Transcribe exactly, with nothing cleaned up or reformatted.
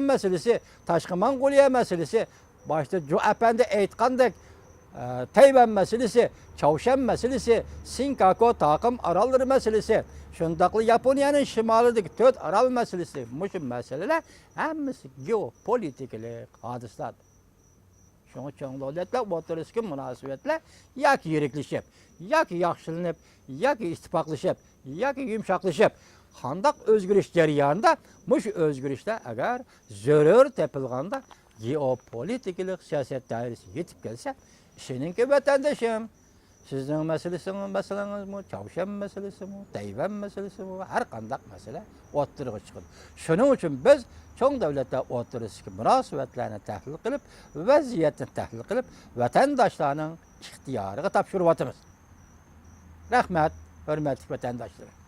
مەسىلىسى، تاشقى موڭغۇلىيە مەسىلىسى، باشتا جو ئەپەندى ئېيتقاندەك، ئە، تەيۋەن مەسىلىسى، چاۋشيەن مەسىلىسى، سىنكاكو تاقىم ئاراللىرى مەسىلىسى، شۇنداقلا ياپونىيەنىڭ شىمالىدىكى تۆت ئارال مەسىلىسى، مۇشۇ مەسىلىلەر ھەممىسى گېئوپولىتىكىلىق ھادىسىلەر. شۇڭا چوڭ دۆلەتلەر ئوتتۇرىسىدىكى مۇناسىۋەتلەر ياكى يىرىكلىشىپ، ياكى ياخشىلىنىپ، ياكى ئىتتىپاقلىشىپ، ياكى يۇمشاقلىشىپ، قانداق ئۆزگىرىش جەريانىدا مۇشۇ ئۆزگىرىشلەر ئەگەر زۆرۈر تېپىلغاندا گېئوپولىتىكىلىق سىياسەت دائىرىسىگە يېتىپ كەلسە، ئىشىنىڭكى ۋەتەندىشىم، سىزنىڭ مەسىلىسىڭىز، مەسىلىڭىزمۇ، چاۋشيەن مەسىلىسىمۇ، تەيۋەن مەسىلىسىمۇ، ھەر قانداق مەسىلە ئوتتۇرىغا چىقىدۇ. شۇنىڭ ئۈچۈن بىز چوڭ دۆلەتلەر ئوتتۇرىسىدىكى مۇناسىۋەتلەرنى تەھلىل قىلىپ، ۋەزىيەتنى تەھلىل قىلىپ، ۋەتەنداشلارنىڭ ئىختىيارىغا تاپشۇرۇۋاتىمىز. رەھمەت، ھۆرمەتلىك ۋەتەنداشلىرىم.